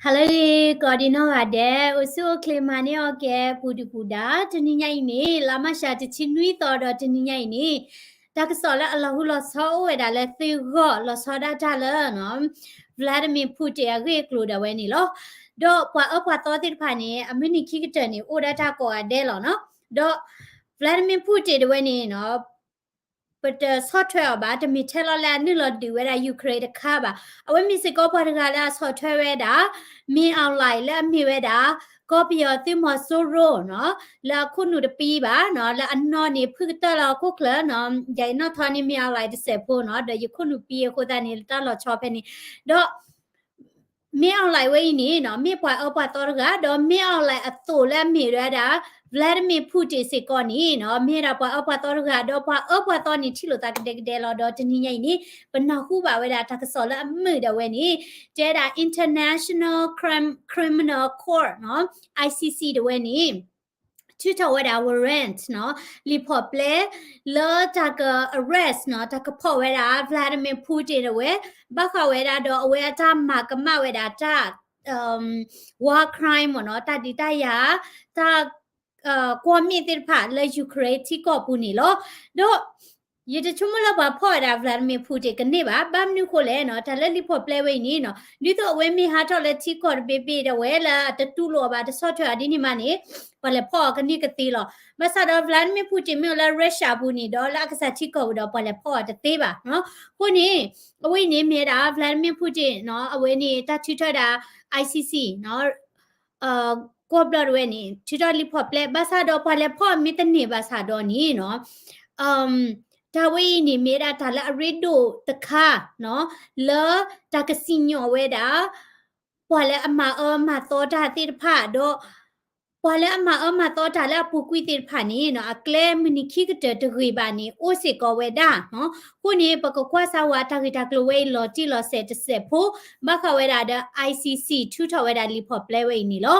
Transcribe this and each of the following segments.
ဟါလၢအဂ့ၤ ကိးဒံနီၢ်ဂၤဒဲး, အိၣ်ဆူၣ်အိၣ်ချ့မၤန့ၢ်အီၣ်ကဲ ပူၤဒုၣ်ပူၤဒါ, တနံၤညါအံၤန့ၣ် လါမၢ်ၡး တဆံနွံသီဒီး တနံၤညါအံၤန့ၣ် တၢ်ကစီၣ်လၢအလီၤဟူလီၤဆီအိၣ်ဝဲဒၣ်လၢသုဂီၢ် လီၤဆီဒၣ်တၢ်လၢ Vladimir Putin အဂ့ၢ်အကျိၤဒၣ်ဝဲန့ၣ်လီၤ. ဒီးပှၤအၢပှၤသီသ့ၣ်တဖၣ်န့ၣ် အမုၢ်နံၤခံကတၢၢ်န့ၣ် အိၣ်ဒၣ်တၢ်ကိးဂၤဒဲးလီၤနီၤ. ဒီး Vladimir Putin တဝဲန့ၣ်နီၤ ပတဆီၣ်ထွဲအီၤဘၣ်, တမ့ၢ်ထဲလီၤလၢအနုာ်လီၤဒုးဝဲဒၣ် Ukraine တခါဘၣ်. အဝဲမ့ၢ်စ့ၢ်ကီးပှၤတဂၤလၢအဆီၣ်ထွဲဝဲဒၣ် မင်းအောင်လှိုင် လၢအမ့ၢ်ဝဲဒၣ် ကီၢ်ပယီၤသုးမီၤစိရိၤနီၤ, လၢအခိၣ်နူာ်တပံဘၣ်နီၤ, လၢအနီၢ်န့ၣ် ဖုၣ်ကတၢၢ်လၢဟီၣ်ခိၣ်ချၢနီၤ, ယအံၤနီၣ်ထီန့ၣ် မင်းအောင်လှိုင် တစဲးဖိနီၤ, ဒီးယခိၣ်နူာ်ပံအဃိသတးန့ၣ် လၢတၢ်လီၤဆီဖဲန့ၣ်, ဒီး မင်းအောင်လှိုင် ဝဲအံၤန့ၣ်နီၤ မ့ၢ်ပှၤအၢပှၤသီတဂၤ, ဒီး မင်းအောင်လှိုင် အသိးလၢအမ့ၢ်ဝဲဒၣ် Vladimir Putin စ့ၢ်ကီးန့ၣ်နီၤ မ့ၢ်ဝဲဒၣ်ပှၤအၢပှၤသီတဂၤ, ဒီးပှၤအၢပှၤသီန့ၣ် ထံၣ်လိာ်သးကဒဲကဒဲလီၤ. ဒီးတနံၤညါအံၤန့ၣ် ပနၢ်ဟူဘၣ်ဝဲဒၣ်တၢ်ကစီၣ်လၢအမုာ်ဒၣ်ဝဲန့ၣ် တဲဒၣ် International Crim- Criminal Court နီၤ ICC တဝဲန့ၣ် ထုးထီၣ်ဝဲဒၣ် warrant နီၤ လံာ်ဖီၣ်ပျဲ လၢတၢ်က arrest နီၤ တၢ်ကဖီၣ်ဝဲဒၣ် Vladimir Putin တဝဲ ဘၣ်ဃးဝဲဒၣ်ဒီးအဝဲအတၢ်မၤကမၣ်ဝဲဒၣ်တၢ် war crime မ့ၢ်နီၤ တၢ်ဒုးတၢ်ယၤ တၢ် ကွီၢ်မ့ၣ်သ့ၣ်တဖၣ်လၢ Ukraine ထံကီၢ်ပူၤန့ၣ်လီၤ. ဒီး ယတဆိကမိၣ်လၢပှၤဖီၣ်ဝဲဒၣ် Vladimir Putin ကန့ၢ်ဘၣ်, ဘၣ်မနုၤဃိလဲၣ်နီၤ တၢ်လၢလံာ်ဖီၣ်ပျဲဝဲအံၤန့ၣ်နီၤ ဒ်သိးအဝဲမ့ၢ်ဟးထီၣ်လၢထံကီၢ်တဘ့ၣ်ဘ့ၣ်ဒၣ်ဝဲလၢအတတူၢ်လိာ်အီၤဘၣ် တဆီၣ်ထွဲအီၤဒ်န့ၣ်မးန့ၣ် ပှၤလဲၤဖီၣ်အီၤကန့ၢ်ကသ့လီၤ. ဘၣ်ဆၣ်ဒီး Vladimir Putin မ့ၢ်အိၣ်လၢ Russia ပူၤန့ၣ်ဒီး လၢအကစၢ်ထံကီၢ်ပူၤဒီး ပှၤလဲၤဖီၣ်အီၤတသ့ဘၣ်နီၤ. အဃိန့ၣ် အဝဲအံၤန့ၣ်မ့ၢ်ဝဲဒၣ် Vladimir Putin နီၤ အဝဲန့ၣ်တၢ်ထုးထီၣ်ဒၣ် ICC နီၤ ကီၢ်ဘျီၣ်တဝဲန့ၣ် ထုးထီၣ်လံာ်ဖီၣ်ပျဲ ဘၣ်ဆၣ်ဒီးပှၤလဲၤဖီၣ်မ့ၢ်တန့ၢ်ဘၣ်ဆၣ်ဒီးန့ၣ်နီၤ တၢ်ဝဲအံၤန့ၣ်မ့ၢ်ဝဲဒၣ်တၢ်လၢအရ့ဒိၣ်တခါနီၤ လၢတၢ်ကစံၣ်ညီၣ်ဝဲဒၣ် ပှၤလၢအမၤအၢမၤသီတၢ်သ့ၣ်တဖၣ်ဒီး ပှၤလၢအမၤအၢမၤသီတၢ်လၢအပူၤကွံာ်သ့ၣ်တဖၣ်န့ၣ်နီၤ အကျဲမုၢ်နံၤခံကတၢၢ်တဂ့ၤဘၣ်န့ၣ် အိၣ်စ့ၢ်ကီးဝဲဒၣ်နီၤ. အဃိန့ၣ် ပကကွၢ်စၢ်ဝဲတၢ်ဂ့ၢ်တၢ်ကျိၤဝဲအံၤလီၤတံၢ်လီၤဆဲးတစဲးဖိ ဘၣ်ဃးဝဲဒၣ်ဒီး ICC ထုးထီၣ်ဝဲဒၣ်လံာ်ဖီၣ်ပျဲဝဲအံၤန့ၣ်လီၤ.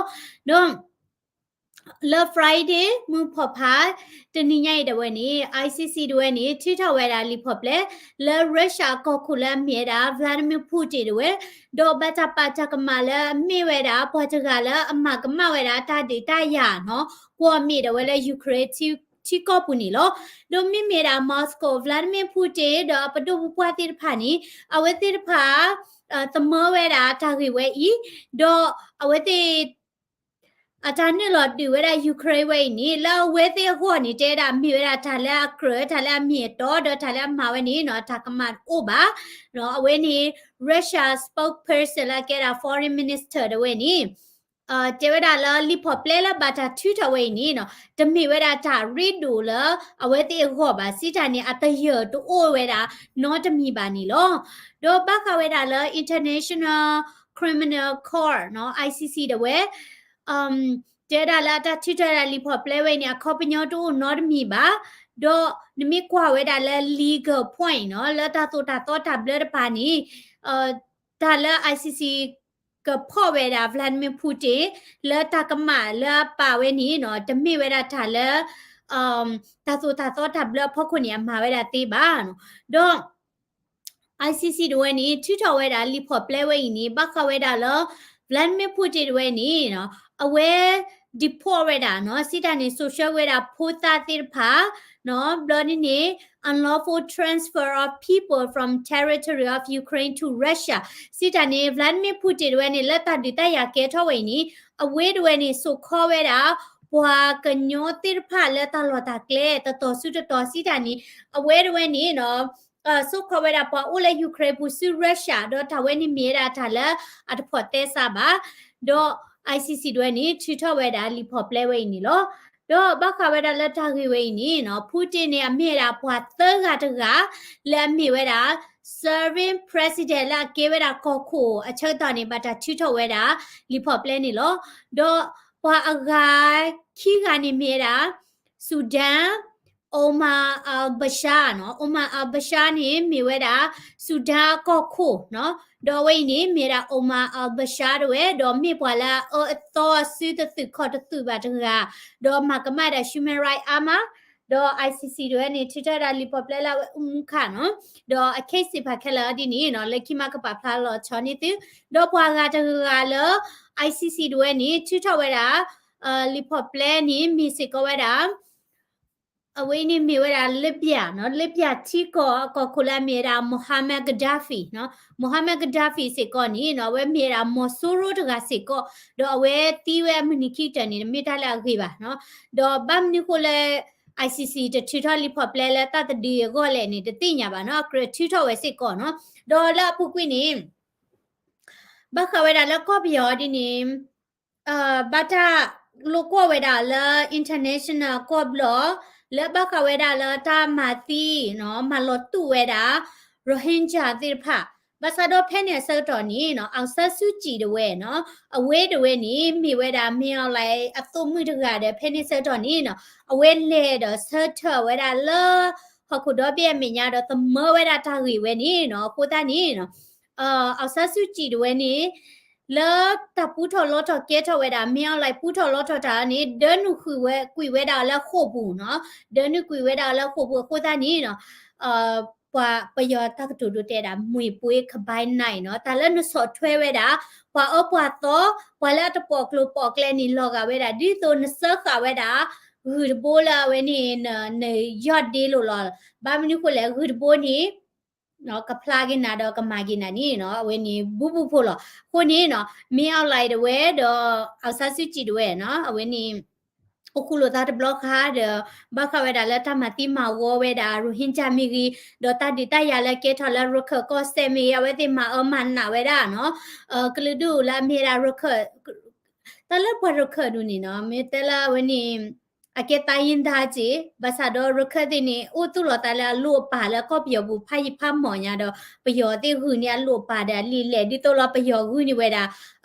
ဒီး လၢ Friday မုၢ်ဖီၣ်ဖး တနံၤညါအံၤဒၣ်ဝဲန့ၣ် ICC ဒၣ်ဝဲန့ၣ် ထုးထီၣ်ဝဲဒၣ်လံာ်ဖီၣ်ပျဲ လၢ Russia အကီၢ်ခိၣ်လၢအမ့ၢ်ဝဲဒၣ် Vladimir Putin ဒၣ်ဝဲ ဒီးဘၣ်တၢ်ပာ်တၢ်ကမၣ်လၢအမ့ၢ်ဝဲဒၣ် ပှၤတဂၤလၢအမၤကမၣ်ဝဲဒၣ်တၢ်ဒုးတၢ်ယၤနီၤ ကွီၢ်မ့ၣ်ဒၣ်ဝဲလၢ Ukraine ထံကီၢ်ပူၤန့ၣ်လီၤ. ဒီးမ့မ့ၢ်ဒၣ် Moscow Vladimir Putin ဒီးအပဒိၣ်ပပှၢ်သ့ၣ်တဖၣ်န့ၣ် အဝဲသ့ၣ်တဖၣ် သမၢဝဲဒၣ်တၢ်ဂ့ၢ်ဝဲအံၤ ဒီးအဝဲသ့ၣ် အတၢ်နုာ်လီၤဒုးဝဲဒၣ် Ukraine ဝဲအံၤန့ၣ် လၢအဝဲသ့ၣ်အဂီၢ်န့ၣ် တဲဒၣ်မ့ၢ်ဝဲဒၣ်တၢ်လၢအကြၢး တၢ်လၢအမ့ၢ်အတီ ဒီးတၢ်လၢအမၤဝဲန့ၣ်နီၤ တၢ်ကမၣ်တအိၣ်ဘၣ်. အဝဲန့ၣ် Russia spokesperson လၢအကဲဒၣ် foreign minister တဝဲန့ၣ် တဲဝဲဒၣ်လၢလံာ်ဖီၣ်ပျဲလၢဘၣ်တၢ်ထုးထီၣ်ဝဲအံၤန့ၣ်နီၤ တမ့ၢ်ဝဲဒၣ်တၢ်ရ့ဒိၣ်လၢအဝဲသ့ၣ်အဂီၢ်ဘၣ် စံးတၢ်န့ၣ် အတယၢၢ်တအိၣ်ဝဲဒၣ်နီတမံၤဘၣ်န့ၣ်လီၤ. ဒီးဘၣ်ဃးဝဲဒၣ်လၢ International Criminal Court နီၤ ICC ဒၣ်ဝဲ တဲဝဲဒၣ်လၢအတၢ်ထုးထီၣ်ဝဲဒၣ်လံာ်ဖီၣ်ပျဲဝဲအံၤန့ၣ် အခီပညီတအိၣ်နီတမံၤဘၣ်. ဒီးနမ့ၢ်ကွၢ်ဝဲဒၣ်လၢ legal point နီၤ လၢတၢ်သိၣ်တၢ်သီတၢ်ဘျၢတပၤန့ၣ် တၢ်လၢ ICC ကဖီၣ်ဝဲဒၣ် Vladimir Putin လၢတၢ်ကမၣ်လၢအပာ်ဝဲန့ၣ်နီၤ တမ့ၢ်ဝဲဒၣ်တၢ်လၢ တၢ်သိၣ်တၢ်သီတၢ်ဘျၢအဖီခိၣ်န့ၣ် အမၤဝဲဒၣ်သ့ဘၣ်နီၤ. ဒီး ICC တဝဲန့ၣ် ထုးထီၣ်ဝဲဒၣ်လံာ်ဖီၣ်ပျဲဝဲအံၤန့ၣ် ဘၣ်ဃးဝဲဒၣ်လၢ Vladimir Putin တဝဲန့ၣ်နီၤ အဝဲ deport ဝဲဒၣ်နီၤ စံးတၢ်န့ၣ် စိာ်ဆှၢဝဲဒၣ်ဖိသၣ်သ့ၣ်တဖၣ်နီၤ ဘျီဒ်န့ၣ် unlawful transfer of people from territory of Ukraine to Russia စံးတၢ်န့ၣ် Vladimir Putin တဝဲန့ၣ် လၢတၢ်ဒုးတၢ်ယၤကဲထီၣ်ဝဲအံၤန့ၣ် အဝဲတဝဲန့ၣ် စိာ်ခီဝဲဒၣ် ပှၤကညီသ့ၣ်တဖၣ်လၢတၢ်လီၢ်တၢ်ကျဲ တတီၤဆူတတီၤ စံးတၢ်န့ၣ် အဝဲတဝဲန့ၣ်နီၤ စိာ်ခီဝဲဒၣ်ပှၤအိၣ်လၢ Ukraine ပူၤဆူ Russia ဒီးတၢ်ဝဲန့ၣ်မ့ၢ်ဝဲဒၣ်တၢ်လၢအတဖိးသဲစးဘၣ်. ဒီး ICC တဝဲန့ၣ် ထုးထီၣ်ဝဲဒၣ်လံာ်ဖီၣ်ပျဲဝဲအံၤန့ၣ်လီၤ. ဒီးဘၣ်ဃးဝဲဒၣ်လၢတၢ်ဂ့ၢ်ဝဲအံၤန့ၣ်နီၤ Putin န့ၣ် အမ့ၢ်ဝဲဒၣ်ပှၤသၢဂၤတဂၤ လၢအမ့ၢ်ဝဲဒၣ် serving president လၢအကဲဝဲဒၣ်ကီၢ်ခိၣ်အဆၢကတီၢ်န့ၣ် ဘၣ်တၢ်ထုးထီၣ်ဝဲဒၣ် လံာ်ဖီၣ်ပျဲန့ၣ်လီၤ. ဒီးပှၤအဂၤခံဂၤန့ၣ်မ့ၢ်ဝဲဒၣ် Sudan Omar al-Bashir နီၤ Omar al-Bashir န့ၣ် မ့ၢ်ဝဲဒၣ် Sudan အကီၢ်ခိၣ်နီၤ ဒီးအဝဲအံၤန့ၣ် မ့ၢ်ဝဲဒၣ် Omar al-Bashir တဝဲ ဒီးမ့ၢ်ပှၤလၢအအၢအသီအစုတသုးခီၣ်တသုးဘၣ်တဂၤ ဒီးမၤကမၣ်ဒၣ် human right အါမး ဒီး ICC တဝဲန့ၣ် ထုးထီၣ်ဝဲဒၣ်လံာ်ပီၣ်ပျဲလၢအဝဲအိၣ်မူခါနီၤ, ဒီးအ case သ့ၣ်တဖၣ်ခဲလၢာ်ဒ်န့ၣ်နီၤ လၢခံမးကပာ်ဖျါလီၤဆီန့ၢ်သု, ဒီးပှၤဂၤတဂၤဂၤလၢ ICC တဝဲန့ၣ် ထုးထီၣ်ဝဲဒၣ် လံာ်ပီၣ်ပျဲန့ၣ် မ့ၢ်စ့ၢ်ကီးဝဲဒၣ် အဝဲအံၤန့ၣ်မ့ၢ်ဝဲဒၣ် Libya နီၤ, Libya ထံကီၢ်အကီၢ်ခိၣ်လၢအမ့ၢ်ဝဲဒၣ် Muammar Gaddafi နီၤ, Muammar Gaddafi စ့ၢ်ကီးန့ၣ်နီၤ အဝဲမ့ၢ်ဝဲဒၣ်မီၤစိရိၤတဂၤစ့ၢ်ကီး, ဒီးအဝဲသံဝဲအမုၢ်နံၤခံကတၢၢ်န့ၣ် တမ့ၢ်တၢ်လၢအဂ့ၤဘၣ်နီၤ, ဒီးဘၣ်မနုၤဃိလၢ ICC တထုးထီၣ်လံာ်ပီၣ်ပျဲလၢတၢ်တဒုအဂီၢ်လဲၣ်န့ၣ် တသ့ၣ်ညါဘၣ်နီၤ, အကြၢးထုးထီၣ်ဝဲစ့ၢ်ကီးနီၤ, ဒီးလၢအပူၤကွံာ်န့ၣ် ဘၣ်ဃးဝဲဒၣ်လၢကီၢ်ပယီၤဒ်န့ၣ် ဘၣ်တၢ်လိာ်ကွီၢ်ဝဲဒၣ်လၢ international ကီၢ်ဘျီၣ် လၢဘၣ်ဃးဝဲဒၣ်လၢတၢ်မၤသံနီၤ မၤလီၤတူာ်ဝဲဒၣ် Rohingya သ့ၣ်တဖၣ်, ဘၣ်ဆၣ်ဒီးဖဲန့ၣ်အဆၢကတီၢ်န့ၣ်နီၤ အောင်ဆန်းစုကြည် တဝဲနီၤ အဝဲတဝဲန့ၣ် မ့ၢ်ဝဲဒၣ် မင်းအောင်လှိုင် အသိၣ်မုၣ်တဂၤဒီး ဖဲန့ၣ်ဆၢကတီၢ်န့ၣ်နီၤ အဝဲလဲၤဒီးဆၢထၢၣ်ဝဲဒၣ်လၢ ဟီၣ်ခိၣ်ဒီဘ့ၣ်အမဲာ်ညါဒီးသမၢဝဲဒၣ်တၢ်ဂ့ၢ်ဝဲန့ၣ်နီၤ အဃိသတးန့ၣ်နီၤ အောင်ဆန်းစုကြည် တဝဲန့ၣ် လၢတၢ်ပူထီၣ်လီထီၣ်ကဲထီၣ်ဝဲဒၣ် မင်းအောင်လှိုင် ပူထီၣ်လီထီၣ်တၢ်န့ၣ် ဒၢနုာ်ကွံာ်ဝဲဒၣ်အီၤလၢဃိာ်ပူၤနီၤ, ဒၢနုာ်ကွံာ်ဝဲဒၣ်အီၤလၢဃိာ်ပူၤအဃိသတးန့ၣ်နီၤ ပှၤပယီၤတၢ်ကတိၤဒိတဲဒၣ် မွေပွေးခဘိုင်းနၢ်နီၤ တၢ်လၢနဆီၣ်ထွဲဝဲဒၣ် ပှၤအၢပှၤသီ ပှၤလၢအတပိာ်ကျိၤပိာ်ကျဲန့ၣ် လီၤဂာ်ဝဲဒၣ် ဒ်သိးနစၢဃာ်ဝဲဒၣ် ဂုၢ်တဘိလၢအဝဲန့ၣ် နယီၢ်ဒ့လိာ်လီၤ. ဘၣ်မနုၤဃိလဲၣ် ဂုၢ်တဘိန့ၣ် ကဖျါက့ၤနၤဒီးကမၤက့ၤနၤန့ၣ်နီၤ အဝဲန့ၣ် ဘူးဘူးဖိလီၤ. အဃိန့ၣ်နီၤ မင်းအောင်လှိုင် တဝဲဒီး အောင်ဆန်းစုကြည် တဝဲနီၤ အဝဲန့ၣ် အိၣ်ဃူလိာ်သးတဘျီဃီဒီး ဘၣ်ဃးဝဲဒၣ်လၢတၢ်မၤသံမၤဝီဝဲဒၣ် Rohingya မ့ၢ်ဂ့ၤ, ဒီးတၢ်ဒုးတၢ်ယၤလၢကဲထီၣ်လၢရခၢၣ်ကီၢ်စဲၣ်မ့ၢ်ဂ့ၤ အဝဲသ့ၣ်မၤအၢမၤနးဝဲဒၣ်နီၤ, ကလုာ်ဒူၣ်လၢအမ့ၢ်ဝဲဒၣ်ရခၢၣ် တၢ်လၢပှၤရခၢၣ်ဒူၣ်န့ၣ်နီၤ မ့ၢ်တဲလၢအဝဲန့ၣ် အကဲ တိုင်းရင်းသား က့ ဘၣ်ဆၣ်ဒီးရခၢၣ်သ့ၣ်န့ၣ် အိၣ်သူၣ်လီၤသးလၢအလိၣ်အပာ်လၢကီၢ်ပယီၤပူၤဖးယံာ်ဖးမီၢ်ညါဒီး ပယီၤသ့ၣ်ဂုာ်န့ၢ်အလိၣ်အပာ်ဒီးအလံာ်လဲၢ် ဒ်သိးလီၤပယီၤဂုာ်န့ၢ်ဝဲဒၣ်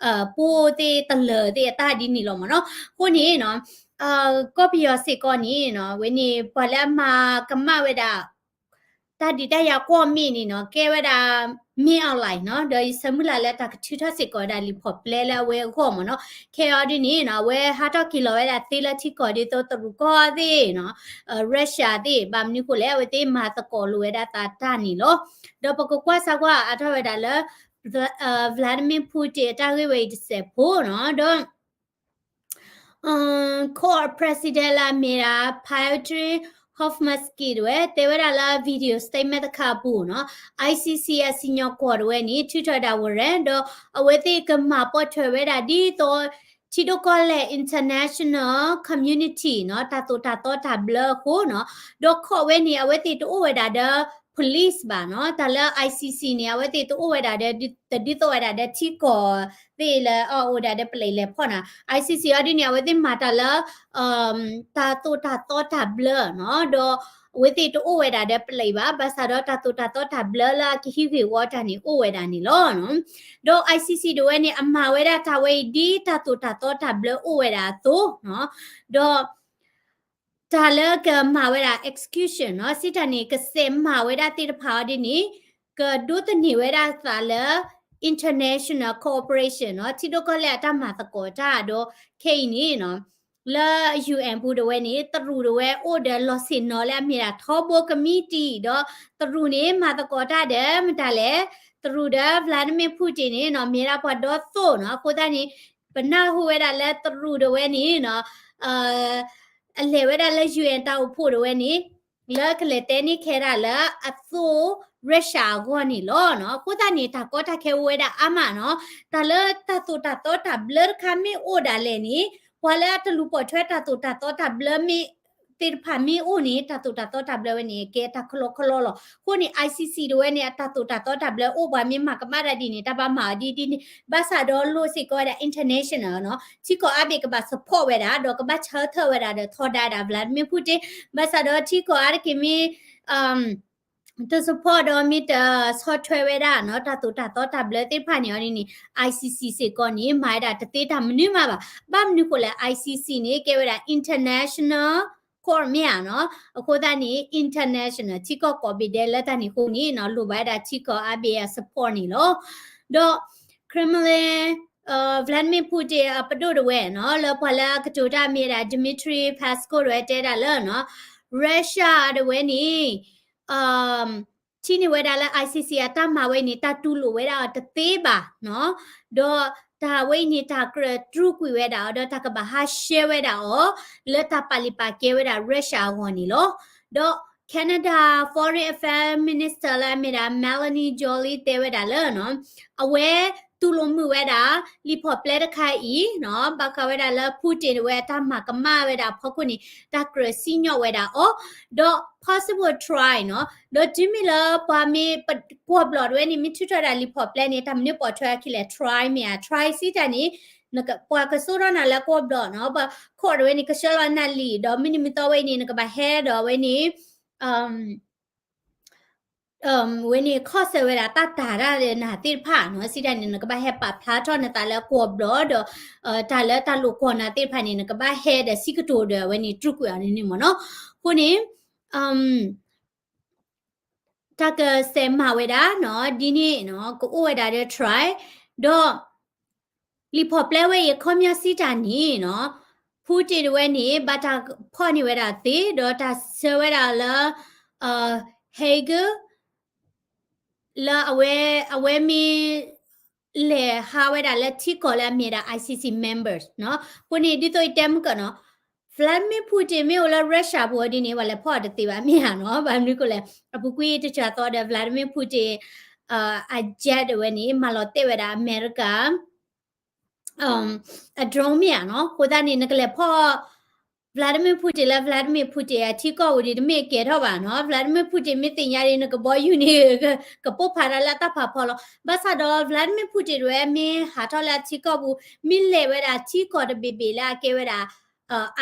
ပိၢ်သ့ၣ်တလၢာ်သ့ၣ်အတၢ်ဒ်န့ၣ်လီၤမ့ၢ်နီၤ. အဃိန့ၣ်နီၤ ကီၢ်ပယီၤစ့ၢ်ကီးန့ၣ်နီၤ အဝဲန့ၣ် ပှၤလၢအမၤကမၣ်ဝဲဒၣ် တၢ်ဒုးတၢ်ယၤကွီၢ်မ့ၢ်န့ၣ်နီၤ ကဲဝဲဒၣ် မင်းအောင်လှိုင် နီၤ ဒီးယဆၢမုၢ်လၢ်လၢတၢ်ကထုးထီၣ်စ့ၢ်ကီးဝဲဒၣ်လံာ်ဖိးပျဲလၢအဝဲအဂီၢ်မ့ၢ်နီၤ. ခဲအံၤဒ်န့ၣ်နီၤ အဝဲဟးထီၣ်က့ၤလီၤဝဲဒၣ်သ့လၢထံကီၢ်ဒ်သိးတရူးကီၢ်သ့ၣ်နီၤ Russia သ့ၣ် ဘၣ်မနုၤဃိလဲၣ် အဝဲသ့ၣ်မၤသကိးလိာ်ဝဲဒၣ်သးတၢ်န့ၣ်လီၤ. ဒီးပကကွၢ်စၢ်ကွၢ်အါထီၣ်ဝဲဒၣ်လၢ Vladimir Putin အတၢ်ဂ့ၢ်ဝဲအံၤတစဲးဖိနီၤ ဒီး Court President လၢအမ့ၢ်ဒၣ် Pyotr Kholmoisky တဝဲ တဲဝဲဒၣ်လၢ video statement တခါအပူၤနီၤ ICC အစံၣ်ညီၣ်ကွီၢ်တဝဲန့ၣ် ထုးထီၣ်ဝဲဒၣ် warrant ဒီးအဝဲသ့ၣ်ကမၤပိာ်ထွဲဝဲဒၣ်ဒ်သိး ထံဒိၣ်ကီၢ်လဲၢ် international community နီၤ တၢ်သိၣ်တၢ်သီတၢ်ဘျၢအဃိနီၤ ဒီး court ဝဲန့ၣ် အဝဲသ့ၣ်တအိၣ်ဝဲဒၣ်ဒီး police ဘၣ်နီၤ တၢ်လၢ ICC န့ၣ် အဝဲသ့ၣ်တအိၣ်ဝဲဒၣ်ဒီး တဒ်သိးဝဲဒၣ်ဒီးထံကီၢ်သ့ၣ်လၢအအိၣ်ဒၣ်ဒီး police လဲၤဖီၣ်နီၤ ICC အီၤဒ်န့ၣ် အဝဲသ့ၣ်မၤတၢ်လၢ တၢ်သိၣ်တၢ်သီတၢ်ဘျၢနီၤ ဒီးအဝဲသ့ၣ်တအိၣ်ဝဲဒၣ်ဒီး police ဘၣ် ဘၣ်ဆၣ်ဒီးတၢ်သိၣ်တၢ်သီတၢ်ဘျၢလၢအကဟံးဂ့ၢ်ဝီတၢ်န့ၣ်အိၣ်ဝဲဒၣ်န့ၣ်လီၤ. ဒီး ICC တဝဲန့ၣ် အမၤဝဲဒၣ်တၢ်ဝဲအံၤဒ်တၢ်သိၣ်တၢ်သီတၢ်ဘျၢအိၣ်ဝဲဒၣ်အသိးနီၤ ဒီး တၢ်လၢကမၤဝဲဒၣ် execution နီၤ စံးတၢ်န့ၣ် ကစဲးမၤဝဲဒၣ်သ့ၣ်တဖၣ်အီၤဒ်န့ၣ် ကဒိးသန့ၤဝဲဒၣ်သးလၢ international cooperation နီၤ ထံဒိၣ်ကီၢ်လဲၢ်အတၢ်မၤသကိးတၢ်ဒီး ခဲအံၤန့ၣ်နီၤ လၢ UN ပူၤတဝဲန့ၣ် တရူးတဝဲအိၣ်ဒီးလီၢ်ဆ့ၣ်နီၤလၢအမ့ၢ်ဒၣ် ထီဘိ committee ဒီး တရူးန့ၣ် မၤသကိးတၢ်ဒီးမတၤလဲၣ် တရူးဒီး Vladimir Putin န့ၣ်နီၤ မ့ၢ်ဒၣ်ပှၤဒီသိၣ်နီၤ အဃိသတးန့ၣ် ပနၢ်ဟူဝဲဒၣ်လၢတရူးတဝဲန့ၣ်နီၤ အလဲၤဝဲဒၣ်လၢ UN တၢ်အိၣ်ဖှိၣ်တဝဲန့ၣ် လၢကလဲၤတဲန့ၢ်ခဲဒၣ်လၢအသိၣ် Russia အဂီၢ်န့ၣ်လီၤနီၤ. အဃိသတးန့ၣ် တၢ်ကီတၢ်ခဲအိၣ်ဝဲဒၣ်အါမးနီၤ. တၢ်လၢတၢ်သိၣ်တၢ်သီတၢ်ဘျၢတခါမ့ၢ်အိၣ်ဒၣ်လဲာ်န့ၣ် ပှၤလၢအတလူၤပိာ်ထွဲတၢ်သိၣ်တၢ်သီတၢ်ဘျၢမ့ၢ် သ့ၣ်တဖၣ်မ့ၢ်အိၣ်န့ၣ် တၢ်သိၣ်တၢ်သီတၢ်ဘျၢဝဲန့ၣ် ကဲတၢ်ကလီကလီလီၤ. အဃိန့ၣ် ICC တဝဲန့ၣ် အတၢ်သိၣ်တၢ်သီတၢ်ဘျၢအိၣ်ပှၤမ့ၢ်မၤကမၣ်တၢ်ဒ်န့ၣ် တၢ်ဘၣ်မၤအီၤဒ်ဒ်န့ၣ် ဘၣ်ဆၣ်ဒီးလိၣ်စ့ၢ်ကီးဝဲဒၣ် international နီၤ ထံကီၢ်အါဘ့ၣ်ကဘၣ် support ဝဲဒၣ် ဒီးကဘၣ်ဆၢထၢၣ်ဝဲဒၣ်ဒီးထီဒါဒၣ် Vladimir Putin ဘၣ်ဆၣ်ဒီးထံကီၢ်အါတက့ၢ်မ့ၢ် တ support ဒီးမ့ၢ်တဆီၣ်ထွဲဝဲဒၣ်နီၤ တၢ်သိၣ်တၢ်သီတၢ်ဘျၢသ့ၣ်တဖၣ်န့ၣ်အီၤဒ်န့ၣ် ICC စ့ၢ်ကီးန့ၣ် မၤဝဲဒၣ်တသ့တၢ်မနုၤမးဘၣ်. ဘၣ်မနုၤဃိလဲၣ် ICC န့ၣ် ကဲဝဲဒၣ် international court မ့ၢ်ဧါနီၤ အဃိသတးန့ၣ် international ထံကီၢ်ကိးဘ့ၣ်ဒဲးလၢတၢ်န့ၣ်အဃိန့ၣ်နီၤ လိၣ်ဘၣ်ဝဲဒၣ်ထံကီၢ်အါဘ့ၣ်အ support န့ၣ်လီၤ. ဒီး Kremlin Vladimir Putin အပဒိၣ်တဝဲနီၤ လၢပှၤလၢအကတိၤတၢ်မ့ၢ်ဝဲဒၣ် Dmitry Peskov တဝဲတဲဒၣ်လၢနီၤ Russia တဝဲန့ၣ် ထံၣ်န့ၢ်ဝဲဒၣ်လၢ I C C အတၢ်မၤဝဲအံၤန့ၣ် တၢ်တူၢ်လိာ်ဝဲဒၣ်အီၤတသ့ဘၣ်နီၤ, ဒီးတၢ်ဝဲအံၤန့ၣ် တၢ်ကြၢးတြူာ်ကွံာ်ဝဲဒၣ်အီၤ ဒီးတၢ်ကဘၣ်ဟးဆှဲးဝဲဒၣ်အီၤ လၢတၢ်ပာ်လုၢ်ပာ်ကဲဝဲဒၣ် Russia အဂီၢ်န့ၣ်လီၤ. ဒီး Canada Foreign Affairs Minister လၢအမ့ၢ်ဒၣ် Melanie Joly တဲဝဲဒၣ်လၢ အဝဲတူၢ်လိာ်မုာ်ဝဲဒၣ် လံာ်ဖီၣ်ပျဲတခါအံၤနီၤ, ဘၣ်ဃးဝဲဒၣ်လၢ Putin တဝဲအတၢ်မၤကမၣ်ဝဲဒၣ်အဖီခိၣ်န့ၣ် တၢ်ကြၢးစံၣ်ညီၣ်ဝဲဒၣ်အီၤ, ဒီး possible try နီၤ, ဒီးတုၤမ့ၢ်လၢပှၤမ့ၢ်ပကွီၢ်ဘျီၣ်တဝဲန့ၣ် မ့ၢ်ထုးထီၣ်ဝဲဒၣ်လံာ်ဖီၣ်ပျဲန့ၣ် တၢ်မနုၤပိာ်ထွဲအခံလဲၣ် try မ့ၢ်ဧါ, try စံးတၢ်န့ၣ် ပှၤကစိာ်ထီၣ်နၤလၢကွီၢ်ဘျီၣ်နီၤ, ပှၤခိးတဝဲန့ၣ် ကဆှၢလီၤနၤလံာ် ဒီးမုၢ်နံၤမုၢ်သီဝဲအံၤန့ၣ် နကဘၣ်ဟဲဒီးဝဲန့ၣ် ဝဲန့ၣ် ခီၣ်ဆၢဝဲဒၣ်တၢ်တၤတၢ်ဒီးနၤသ့ၣ်တဖၣ်နီၤ, စံးတၢ်န့ၣ် နကဘၣ်ဟဲပာ်ဖျါထီၣ်နသးလၢကွီၢ်ဘျီၣ်ဒီး တၢ်လၢတၢ်လိာ်ကွီၢ်နၤသ့ၣ်တဖၣ်န့ၣ် နကဘၣ်ဟဲဒီးစံးကတိၤဒီးအဝဲန့ၣ် တြူာ်ကွံာ်အီၤန့ၣ်မ့ၢ်နီၤ. အဃိန့ၣ် တၢ်ကစဲးမၤဝဲဒၣ်နီၤ, ဒ်န့ၣ်နီၤ ကအိၣ်ဝဲဒၣ်ဒီး try ဒီး လံာ်ဖီၣ်ပျဲဝဲအံၤအခီပညီစံးတၢ်န့ၣ်နီၤ, Putin တဝဲန့ၣ် ဘၣ်တၢ်ဖီၣ်န့ၢ်ဝဲဒၣ်သ့ ဒီးတၢ်ဆှၢဝဲဒၣ်လၢ Hague လၢအဝဲ အဝဲမ့ၢ် လဲၤဟးဝဲဒၣ်လၢထံကီၢ်လၢအမ့ၢ်ဒၣ် I C C members နီၤ. အဃိန့ၣ် ဒ်သိးယတဲမုၢ်ကၢၢ်နီၤ, Vladimir Putin မ့ၢ်အိၣ်လၢ Russia ပူၤဒ်န့ၣ် ပှၤလဲၤဖီၣ်အီၤတသ့ဘၣ် မ့ၢ်ဧါနီၤ. ဘၣ်မနုၤအဃိလဲၣ်, အပူၤကွံာ်တစှၤသီဒီး Vladimir Putin အ jet တဝဲန့ၣ် မၤလီၤတဲာ်ဝဲဒၣ်အမဲရကၤ အ drone မ့ၢ်ဧါနီၤ. အဃိသတးန့ၣ် နကလဲၤဖီၣ် Vladimir Putin လၢ Vladimir Putin အထံကီၢ်ပူၤဒီး တမ့ၢ်ကဲထီၣ်ဘၣ်နီၤ. Vladimir Putin မ့ၢ်သ့ၣ်ညါဒီး နကဘီယူၤန့ၣ် ကပိၢ်ဖးတၢ်လၢအတၢ်ဖးဖီလီၤ. ဘၣ်ဆၣ်ဒီး Vladimir Putin တဝဲမ့ၢ်ဟးထီၣ်လၢအထံကီၢ်ပူၤ မ့ၢ်လဲၤဝဲဒၣ်ထံကီၢ်တဘ့ၣ်ဘ့ၣ်လၢအကဲဝဲဒၣ်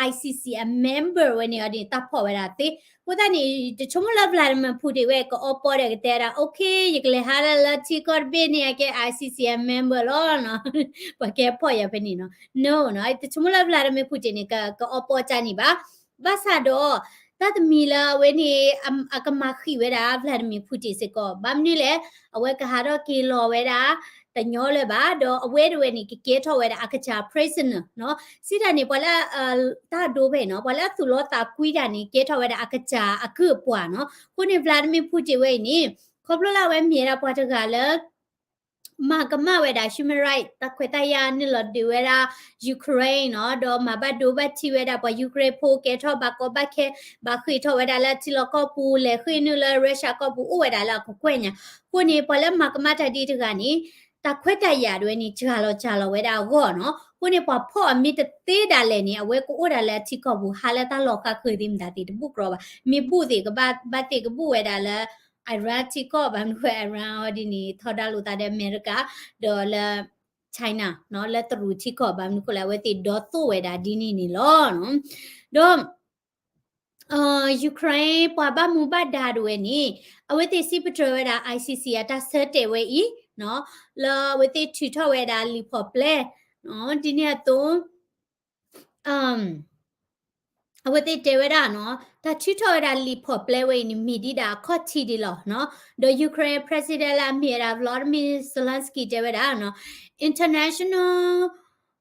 I C C အ member ဝဲန့ၣ်အီၤဒ်န့ၣ် တၢ်ဖီၣ်ဝဲဒၣ်သ့. အဃိသတးန့ၣ် တဆိကမိၣ်လၢ Vladimir Putin ဝဲကအီပီဒီးကတဲဒၣ် okay ယကလဲၤဟးလၢလၢထံကီၢ်တဘ့ၣ်န့ၣ် အကဲ I C C အ member လီၤနီၤ. ပှၤကဲဖီၣ်ယၤဖဲန့ၣ်နီၤ. No နီၤ, တဆိကမိၣ်လၢ Vladimir Putin န့ၣ် က ကအီပီတၢ်န့ၣ်ဘၣ်. ဘၣ်ဆၣ်ဒီး တၢ်တမံၤလၢအဝဲန့ၣ် အ အကမၤဃံးဝဲဒၣ် Vladimir Putin စ့ၢ်ကီး ဘၣ်မနုၤလဲၣ်, အဝဲကဟးထီၣ်က့ၤလီၤဝဲဒၣ် တညီလၢၤဘၣ်, ဒီးအဝဲတဝဲန့ၣ် ကကဲထီၣ်ဝဲဒၣ်အကစၢ် prisoner နီၤ. စံးတၢ်န့ၣ် ပှၤလၢ တၢ်ဒိဖဲနီၤ, ပှၤလၢအသူၣ်လီသးကွံတၢ်န့ၣ် ကဲထီၣ်ဝဲဒၣ်အကစၢ်အကုၢ်အပှၤနီၤ. အဃိန့ၣ် Vladimir Putin ဝဲအံၤန့ၣ် ခီဖျိလၢအဝဲမ့ၢ်ဝဲဒၣ်ပှၤတဂၤလၢ မၤကမၣ်ဝဲဒၣ် human right တၢ်ခွဲးတၢ်ယာ် နုာ်လီၤဒုးဝဲဒၣ် Ukraine နီၤ, ဒီးမၤဘၣ်ဒိဘၣ်ထံးဝဲဒၣ်ပှၤ Ukraine ဖိ ကဲထီၣ်ဘၣ်ကီဘၣ်ခဲ, ဘၣ်ဃ့ၢ်ထီၣ်ဝဲဒၣ်လၢထံလီၢ်ကီၢ်ပူၤ, လဲၤဃ့ၢ်နုာ်လၢ Russia ကီၢ်ပူၤ အိၣ်ဝဲဒၣ်လၢအကကွဲၢ်ညါ. အဃိန့ၣ် ပှၤလၢမၤကမၣ်တၢ်ဒ်တဂၤန့ၣ် တၢ်ခွဲးတၢ်ယာ်တဝဲန့ၣ် စှၤလီၤစှၤလီၤဝဲဒၣ်အဂီၢ်နီၤ. အဃိန့ၣ် ပှၤဖီၣ်အီၤမ့ၢ်တသ့ဒၣ်လဲာ်န့ၣ် အဝဲကအိၣ်ဒၣ်လၢအထံကီၢ်ပူၤ ဟးလၢတၢ်လီၢ်ဃၣ်ဃၢၤသ့ၣ်မတၤသ့ၣ်တဘူၣ်ကြီဘၣ်. မ့ၢ်ဘူၣ်သ့ၣ်ကဘၣ် ဘၣ်သ့ၣ်ကဘူၣ်ဝဲဒၣ်လၢ Iran ထံကီၢ်, ဘၣ်မနုၤဃိ Iran အီၤဒ်န့ၣ် ထီဒါလိာ်သးဒီးအမဲရကၤ ဒီးလၢ China နီၤ, လၢတရူးထံကီၢ်, ဘၣ်မနုၤဃိလဲၣ် အဝဲသ့ၣ်ဒီသိၣ်ဝဲဒၣ်ဒ်န့ၣ်န့ၣ်လီၤ. ဒီး Ukraine ပှၤဘၣ်မူဘၣ်ဒါတဝဲန့ၣ် အဝဲသ့ၣ်စံးပတြၢၤဝဲဒၣ် I C C အတၢ်ဆၢတဲာ်ဝဲအံၤနီၤ, လၢအဝဲသ့ၣ်ထုးထီၣ်ဝဲဒၣ်လံာ်ဖီၣ်ပျဲ ဒ်န့ၣ်အသိး အဝဲသ့ၣ်တဲဝဲဒၣ်နီၤ, တၢ်ထုးထီၣ်ဝဲဒၣ်လံာ်ဖီၣ်ပျဲဝဲအံၤန့ၣ် မ့ၢ်ဒံးဒၣ်အခီၣ်ထံးဒံးလီၤနီၤ.ဒီး Ukraine president လၢအမ့ၢ်ဝဲဒၣ် Volodymyr Zelenskyy တဲဝဲဒၣ်နီၤ, International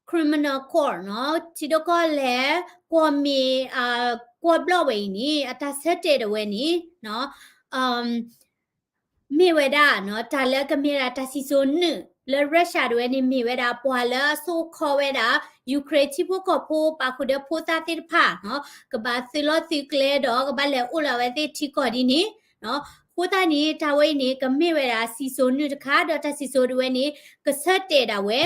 Criminal Court နီၤ, ထံဒိၣ်ကီၢ်လဲၢ် ကွီၢ်မ့ၢ် ကွီၢ်ဘျီၣ်ဝဲအံၤန့ၣ် အတၢ်ဆၢတဲာ်တဝဲန့ၣ်နီၤ မ့ၢ်ဝဲဒၣ်နီၤ, တၢ်လၢကမ့ၢ်ဒၣ်တၢ်စံၣ်စိၤနုာ်လၢ Russia တဝဲန့ၣ် မ့ၢ်ဝဲဒၣ်ပှၤလၢအစိာ်ခီဝဲဒၣ် Ukraine ထံဖိကီၢ်ဖိ ပာ်ဃုာ်ဒီးဖိသၣ်သ့ၣ်တဖၣ်နီၤ, ကဘၣ်သုးလီၢ်သုးကျဲဒီး ကဘၣ်လဲၤအိၣ်လၢအဝဲသ့ၣ်ထံကီၢ်ဒ်န့ၣ်နီၤ. အဃိသတးန့ၣ် တၢ်ဝဲအံၤန့ၣ် ကမ့ၢ်ဝဲဒၣ်စံၣ်စိၤနုာ်တခါ, ဒီးတၢ်စံၣ်စိၤတဝဲန့ၣ် ကဆၢတဲာ်ဒၣ်ဝဲ,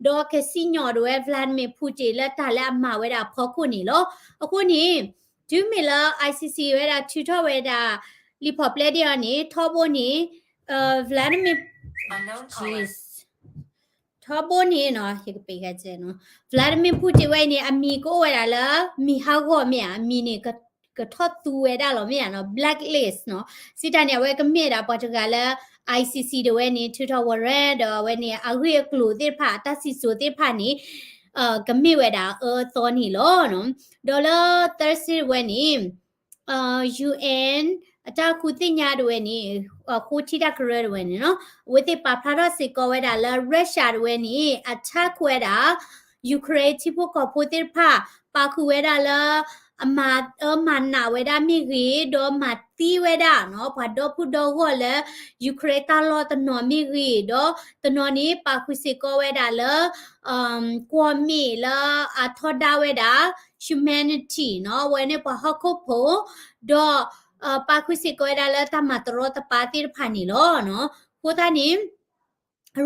ဒီးကစံၣ်ညီၣ်ဒၣ်ဝဲ Vladimir Putin လၢတၢ်လၢအမၤဝဲဒၣ်အဖီခိၣ်န့ၣ်လီၤ. အဃိန့ၣ် တုၤမ့ၢ်လၢ I C C ဝဲဒၣ်ထုးထီၣ်ဝဲဒၣ် လံာ်ဖီၣ်ပျဲဒ်အံၤန့ၣ် ထီဘိန့ၣ် Vladimir ထီဘိန့ၣ်နီၤ, ယကပ့ၤဂၤစဲနီၤ, Vladimir Putin ဝဲအံၤန့ၣ် အမံၤကအိၣ်ဝဲဒၣ်လၢ မံၤဟးဂီၤမ့ၢ်ဧါ, အမံၤန့ၣ် ကထီၣ်သူဝဲဒၣ်လီၤမ့ၢ်ဧါနီၤ, blacklist နီၤ. စံးတၢ်န့ၣ် အဝဲကမ့ၢ်ဒၣ်ပှၤတဂၤလၢ I C C တဝဲန့ၣ် ထုးထီၣ် warrant ဒီးအဝဲန့ၣ် အဂ့ၢ်အကျိၤသ့ၣ်တဖၣ် အတၢ်စံၣ်စိၤသ့ၣ်တဖၣ်န့ၣ် ကမ့ၢ်ဝဲဒၣ်အအၢအသီန့ၣ်လီၤ. ဒီးလၢ Thursday ဝဲန့ၣ် UN အတၢ်ဃုသ့ၣ်ညါတဝဲန့ၣ် ဃိထံတၢ်ကရၢတဝဲန့ၣ်နီၤ, အဝဲသ့ၣ်ပာ်ဖျါထီၣ်စ့ၢ်ကီးဝဲဒၣ်လၢ Russia တဝဲန့ၣ် attack ဝဲဒၣ် Ukraine ထံဖိကီၢ်ဖိသ့ၣ်တဖၣ် ပာ်ဃုာ်ဝဲဒၣ်လၢ အမၤအၢမၤနးဝဲဒၣ်မ့ၢ်ဂ့ၤ, ဒီးမၤသံဝဲဒၣ်နီၤ ပှၤဒီဖုဒီဂီၢ်လၢ Ukraine တၢ်လီၢ်တနီၤမ့ၢ်ဂ့ၤ, ဒီးတနီၤန့ၣ် ပာ်ဃုာ်စ့ၢ်ကီးဝဲဒၣ်လၢ ကွီၢ်မ့ၣ်လၢအထီဒါဝဲဒၣ် humanity နီၤ အဝဲန့ၣ်ပှၤဟီၣ်ခိၣ်ဖိ, ဒီး ပာ်ဃုာ်စ့ၢ်ကီးဝဲဒၣ်လၢတၢ်မၤတရီတပါသ့ၣ်တဖၣ်န့ၣ်လီၤ. အဃိသတးန့ၣ်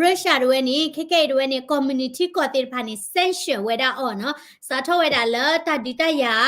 Russia တဝဲန့ၣ် ခဲကဲအံၤတဝဲန့ၣ် community ကီၢ်သ့ၣ်တဖၣ်န့ၣ် sanction ဝဲဒၣ်အီၤနီၤ, စးထီၣ်ဝဲဒၣ်လၢတၢ်ဒုးတၢ်ယၤ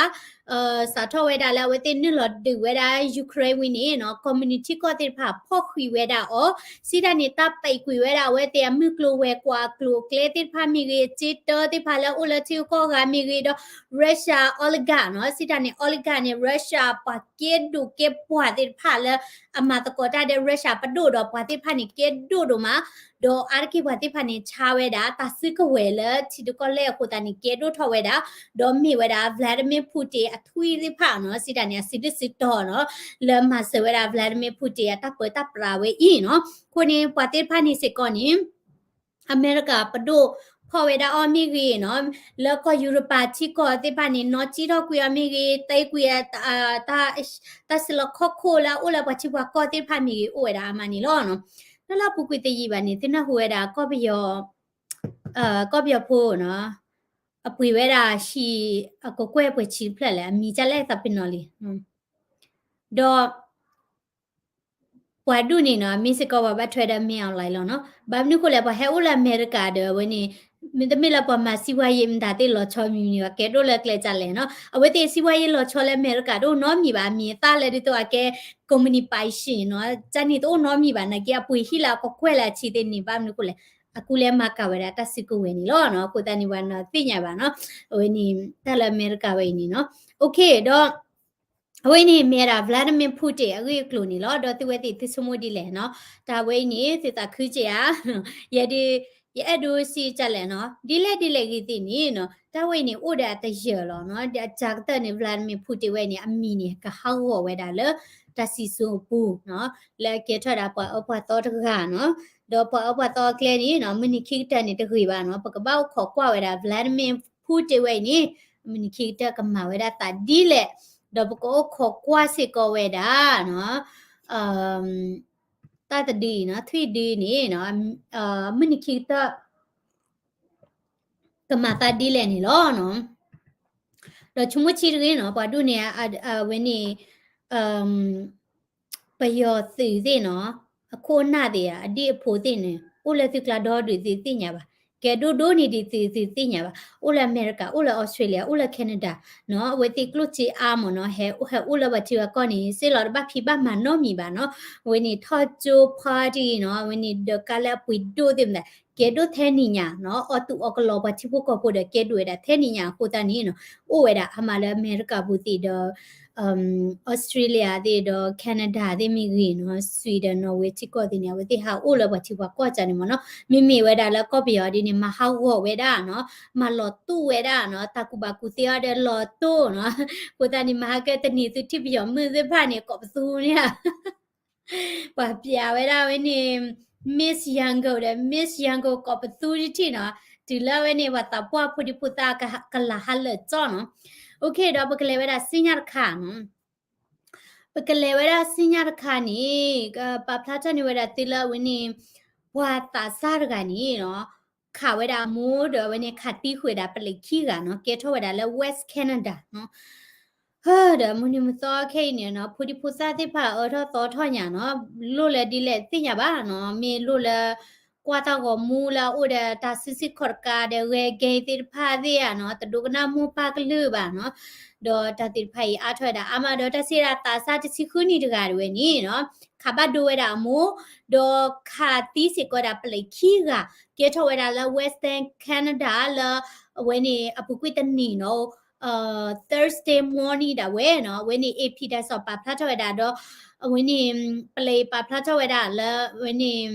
စးထီၣ်ဝဲဒၣ်လၢအဝဲသ့ၣ်နုာ်လီၤဒုးဝဲဒၣ် Ukraine ဝံၤန့ၣ်နီၤ community ကီၢ်သ့ၣ်တဖၣ်ဖီၣ်ဃံးဝဲဒၣ်အီၤ, စံးတၢ်န့ၣ် တၢ်ပဲာ်ကွံာ်ဝဲဒၣ်အဝဲသ့ၣ်အမုၢ်ကျိၤဝဲၤကွာ်အကျိၤအကျဲသ့ၣ်တဖၣ်မ့ၢ်ဂ့ၤ, အစ့တၢသ့ၣ်တဖၣ်လၢအအိၣ်လၢထံဂုၤကီၢ်ဂၤမ့ၢ်ဂ့ၤ, ဒီး Russia oligarch နီၤ, စံးတၢ်န့ၣ် oligarch န့ၣ် Russia ပှၤကဲဒိၣ်ကဲပှၢ်သ့ၣ်တဖၣ်လၢ အမၤသကိးတၢ်ဒီး Russia ပဒိၣ်ဒီးပှၤသ့ၣ်တဖၣ်န့ၣ် ကဲဒိၣ်ဒိၣ်မး, ဒီးအါတက့ၢ်ပှၤသ့ၣ်တဖၣ်န့ၣ် ဆါဝဲဒၣ် တၢ်စုကဝဲၤလၢထံတကီၢ်လဲၢ်အဃိသတးန့ၣ် ကဲဒိၣ်ထီၣ်ဝဲဒၣ်, ဒီးမ့ၢ်ဝဲဒၣ် Vladimir Putin အထွံၣ်သ့ၣ်တဖၣ်နီၤ, စံးတၢ်န့ၣ် အစုဒုၣ်စုတီၤနီၤ, လၢမၤစၢၤဝဲဒၣ် Vladimir Putin အတၢ်ပၢတၢ်ပြးဝဲအံၤနီၤ, အဃိန့ၣ် ပှၤသ့ၣ်တဖၣ်န့ၣ်စ့ၢ်ကီးန့ၣ် အမဲရကၤပဒိၣ်ဖီၣ်ဝဲဒၣ်အီၤမ့ၢ်ဂ့ၤနီၤ, လၢကီၢ်ယူရပၤထံကီၢ်သ့ၣ်တဖၣ်န့ၣ် နီၣ်ကံၣ်ထီၣ်ကွံာ်အီၤမ့ၢ်ဂ့ၤ, သ့ကွံာ် တၢ်စလီခီၣ်ခိၣ်လၢအအိၣ်လၢပှၤထံပှၤကီၢ်သ့ၣ်တဖၣ်မ့ၢ်ဂ့ၤ အိၣ်ဝဲဒၣ်အါမးန့ၣ်လီၤ. လၢလၢပူၤကွံာ်တယံာ်ဘၣ်န့ၣ် သုနၢ်ဟူဝဲဒၣ် ကီၢ်ပယီၤ ကီၢ်ပယီၤဖိနီၤ, အပှ့ၤဝဲဒၣ်ဟံၣ် အကကွဲၢ်ပှဲၤဆံတဖျၢၣ်လဲၣ် အမံၤကလဲၣ်သးပ့ၤနီၣ်လံ, ဒီး ပှၤဒူၣ်န့ၣ်နီၤ အမ့ၢ်စ့ၢ်ကီးပှၤဘၣ်ထွဲဒီး မင်းအောင်လှိုင် လီၤနီၤ, ဘၣ်မနုၤဃိလဲၣ် ပှၤဟဲအိၣ်လၢအမဲရကၤဒီး အဝဲန့ၣ် မ့တမ့ၢ်လၢပှၤမၤစံးဝါယံာ်မတၤသ့ၣ်လီၤဆီမံၤမံၤ ပှၤကဲဒိၣ်လၢကျဲကလဲၣ်နီၤ, အဝဲသ့ၣ်စံးဝါယံာ်လီၤဆီလၢအမဲရကၤတအိၣ်နီတမံၤဘၣ်, အမံၤအသၣ်လၢဒ်သိးအကဲ ကိးမုၢ်နံၤပာ်ယံာ်နီၤ, ကန့ၣ်တအိၣ်နီတမံၤဘၣ်, နာ်က့အပှ့ၤဟံၣ်လၢအကကွဲၢ်လၢအဆံးသ့ၣ်န့ၣ် ဘၣ်မနုၤဃိလဲၣ်, အကူလဲၤမၤကၤဝဲဒၣ်တၢ်စုကဝဲၤန့ၣ်လီၤနီၤ, အဃိသတးန့ၣ် ပှၤနီၤသ့ၣ်ညါဘၣ်နီၤ, အဝဲန့ၣ် တၢ်လၢအမဲရကၤဝဲအံၤန့ၣ်နီၤ, OK ဒီး အဝဲအံၤန့ၣ် မ့ၢ်ဝဲဒၣ် Vladimir Putin အဂ့ၢ်အကျိၤန့ၣ်လီၤ. ဒီးသုဝဲသ့ၣ်သုဆိကမိၣ်ဒ်လဲၣ်နီၤ, တၢ်ဝဲအံၤန့ၣ် သုသးခုစ့ၢ်ဧါ, ယဲဒၣ် ယအဲၣ်ဒိးစံးကလဲၣ်နီၤ, ဒ်လဲၣ်ဒ်လဲၣ်ဂ့ၤသ့ၣ်န့ၣ်နီၤ, တၢ်ဝဲအံၤန့ၣ် အိၣ်ဒီးအတယၢၢ်လီၤနီၤ, ဒီးအစှၤကတၢၢ်န့ၣ် Vladimir Putin ဝဲန့ၣ် အမံၤန့ၣ် ကဟးဂီၤဝဲဒၣ်လၢ တၢ်စံၣ်စိၤအပူၤနီၤ, လၢအကဲထီၣ်ဒၣ်ပှၤအၢပှၤသီတဂၤနီၤ, ဒီးပှၤအၢပှၤသီအကျဲန့ၣ်နီၤ, မုၢ်နံၤခံကတၢၢ်န့ၣ်တဂ့ၤဘၣ်နီၤ, ပကဘၣ်အိၣ်ခိးကွၢ်ဝဲဒၣ် Vladimir Putin ဝဲအံၤန့ၣ် မုၢ်နံၤခံကတၢၢ်ကမၤဝဲဒၣ်သးဒ်လဲၣ်, ဒီးပကအိၣ်ခိးကွၢ်စ့ၢ်ကီးဝဲဒၣ်နီၤ, တၢ်တဒုအံၤနီၤ, ထွံၣ်ဒုန့ၣ်နီၤ, မုၢ်နံၤခံကတၢၢ် ကမၤသးဒ်လဲၣ်န့ၣ်လီၤနီၤ. ဒီးဆိကမိၣ်ဆံးတဂ့ၤနီၤ, ပှၤဒူၣ်န့ၣ် အဝဲန့ၣ် ပယီၤသုးသ့ၣ်နီၤ, အခိၣ်အနၢ်သ့ၣ်ဧါ, အဒ့ၣ်အဖိသ့ၣ်န့ၣ် အိၣ်လၢသုကျါဒီဒုးသုသ့ၣ်ညါဘၣ်, ကဲဒိၣ်ဒိၣ်န့ၢ်ဒံးသုသုသ့ၣ်ညါဘၣ်, အိၣ်လၢအမဲရကၤ, အိၣ်လၢအီစထြ့လယါ, အိၣ်လၢ Canada နီၤ, အဝဲသ့ၣ်ကျိၣ်စ့အါမးနီၤ, ဟဲအိၣ်လၢပှၤထံပှၤကီၢ်န့ၣ် စ့လီၤတဘၣ်ဖံးဘၣ်မၤနီတမံၤဘၣ်နီၤ, အဝဲန့ၣ်ထီၣ်ကၠိ party နီၤ, အဝဲန့ၣ်ဒီးကါလၢအပှ့ၤဒိၣ်သ့ၣ်မတၤ ကဲဒိၣ်ထဲနံၤညါနီၤ, အီၣ်သူၣ်အီၣ်ကလီပှၤထံဖိကီၢ်ဖိဒီးကဲဒိၣ်ဝဲဒၣ်ထဲနံၤညါအဃိသတးန့ၣ်နီၤ, အိၣ်ဝဲဒၣ်အါမးလၢအမဲရကၤပူၤသ့ၣ်ဒီး အီစထြ့လယါသ့ၣ်ဒီး Canada သ့ၣ်မ့ၢ်ဂ့ၤနီၤ, Sweden, Norway ထံကီၢ်သ့ၣ်န့ၣ် အဝဲသ့ၣ်ဟးအိၣ်လၢပှၤထံပှၤကီၢ်ကၢန့ၣ်မးနီၤ, မ့မ့ၢ်ဝဲဒၣ်လၢကီၢ်ပယီၤဒ်န့ၣ် မၤဟးဂီၤဝဲဒၣ်နီၤ, မၤလီၤတူာ်ဝဲဒၣ်နီၤ, တၢ်ကူၣ်ဘၣ်ကူၣ်သ့အီၤဒီးလီၤတူာ်နီၤ, အဃိသတးန့ၣ် မၤဟါကဲတနံၤသုထံၣ်ပယီၤမုၣ်သ့ၣ်တဖၣ်န့ၣ် ကိးပသူန့ၣ်ဧါ ပှၤပျးဝဲဒၣ်ဝဲန့ၣ် Miss Yangon ဒီး Miss Yangon ကိးပသူတထံၣ်နီၤ, တုၤလၢဝဲန့ၣ် ပှၤသးပှၢ်ဖိဒံဖိသၣ်ကလၤဟးလၢာ်ကၠီနီၤ, OK ဒီးပကလဲၤဝဲဒၣ်စံညါတခါနီၤ, ပကလဲၤဝဲဒၣ်စံညါတခါန့ၣ် ပာ်ဖျါထီၣ်န့ၢ်ဝဲဒၣ်သုလၢအဝဲန့ၣ် ပှၤသးစၢ်တဂၤန့ၣ်နီၤ, ခးဝဲဒၣ်အမိၢ်ဒီးအဝဲန့ၣ်ခးသံဃုာ်ဝဲဒၣ်ပလံးခံဂၤနီၤ, ကဲထီၣ်ဝဲဒၣ်လၢ West Canada နီၤ ဒီးမုၢ်နံၤမုၢ်သီခဲအံၤန့ၣ်နီၤ, ဖိဒံဖိသၣ်သ့ၣ်တဖၣ်အၢထီၣ်သီထီၣ်ညါနီၤ, လိၣ်လၢဒ်လဲၣ်သ့ၣ်ညါဘၣ်နီၤ, မ့ၢ်လိၣ်လၢ ကွၢ်တၢ်ဂီၤမူလၢအအိၣ်ဒီးတၢ်စုဆူၣ်ခီၣ်တကးဒီး ဂဲၤကဲသ့ၣ်တဖၣ်သ့ၣ်ဧါနီၤ, တဒိကနၣ်မိၢ်ပၢ်ကလုၢ်ဘၣ်နီၤ, ဒီးတၢ်သ့ၣ်တဖၣ်အံၤအါထီၣ်ဝဲဒၣ်အါမးဒီး တၢ်စံးဒၣ်သးစၢ်တဆံဃုနံၣ်တဂၤတဝဲန့ၣ်နီၤ, ခးဘၣ်ဒိဝဲဒၣ်အမိၢ်, ဒီးခးသံစ့ၢ်ကီးဒၣ်ပလံးခံဂၤ, ကဲထီၣ်ဝဲဒၣ်လၢ Western Canada လၢ အဝဲန့ၣ်အပူၤကွံာ်တနံၤနီၤ Thursday morning ဒၣ်ဝဲနီၤ, အဝဲန့ၣ် AP တၢ်ကစီၣ်ပာ်ဖျါထီၣ်ဝဲဒၣ်ဒီး အဝဲန့ၣ် ပလံးပာ်ဖျါထီၣ်ဝဲဒၣ်လၢ အဝဲန့ၣ်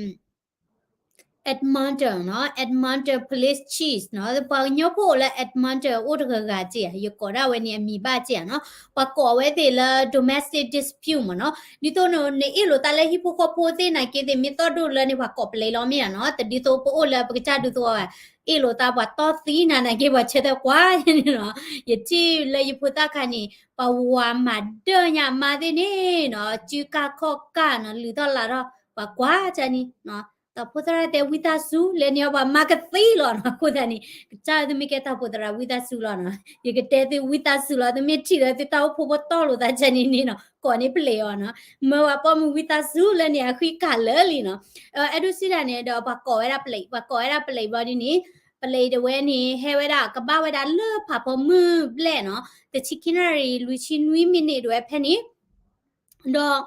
Edmonton နီၤ, Edmonton Police Chief နီၤ, ပှၤကညီဖိအိၣ်လၢ Edmonton အိၣ်တဂၤဂၤက့ၢ်ဧါ, ယကိးဒၣ်ဝဲန့ၣ်အမံၤဘၣ်က့ၢ်ဧါနီၤ, ပှၤကိးဝဲသ့ၣ်လၢ domestic dispute မ့ၢ်နီၤ, ဒ်သိးနအ့ၣ်လိာ်သးလၢဟံၣ်ဖိဃီဖိသ့ၣ်နာ်က့သ့ၣ် မ့ၢ်သီၣ်ဒိၣ်လၢန့ၣ် ပှၤကိးပလံးလီၤမ့ၢ်ဧါနီၤ, တဒ်သိးပအိၣ်လၢပကစၢ်ဒူသဝီဘၣ်, အ့ၣ်လိာ်သးပှၤတီၢ်သံနၤနာ်က့ ပှၤဆၢထၢၣ်ကွၢ်န့ၣ်နီၤ, ယထံၣ်လၢယဖိသၣ်ခါန့ၣ် ပှၤဝၤမၤဒၢၣ်ညါအမါသ့ၣ်န့ၣ်နီၤ, စုကၢ်ခီၣ်ကၢ်နီၤ, လုၢ်ထီၣ်လၢ်ထီၣ် ပှၤကွၢ်ကန့ၣ်နီၤ, တၢ်ဖိသရၣ်တဲဝံသးစူၤ လဲၤန့ၣ်အီၤ ပှၤမၤကသံလီၤနီၤ, အဃိသတးန့ၣ် ကစၢ်သုမ့ၢ်ကဲတၢ်ဖိသရၣ်ဝံသးစူၤလီၤနီၤ, ယကတဲသုဝံသးစူၤလီၤ, သုမ့ၢ်ထံၣ်လၢသုတၢ်အိၣ်ဖှိၣ်ဖိတီၢ်လိာ်သးကန့ၣ်န့ၣ်နီၤ, ကိးန့ၢ်ပလံးအီၤနီၤ, မၢပှၤပိာ်မုၣ်ဝံသးစူၤလၢန့ၣ် အဃံကၢ်လၢာ်လံနီၤ, အဲၣ်ဒိးစံးတၢ်န့ၣ်ဒီး ပှၤကိးဝဲဒၣ်ပလံး, ပှၤကိးဝဲဒၣ်ပလံးဘျီဒ်န့ၣ်, ပလံးတဝဲန့ၣ် ဟဲဝဲဒၣ် ကဘၣ်ဝဲဒၣ်လၢဖးဖီမုၢ်ဘျဲၣ်နီၤ, တဆံခံနၣ်ရံၣ် လွံၢ်ဆံနွံမံးနံးတဝဲဖဲန့ၣ် ဒီး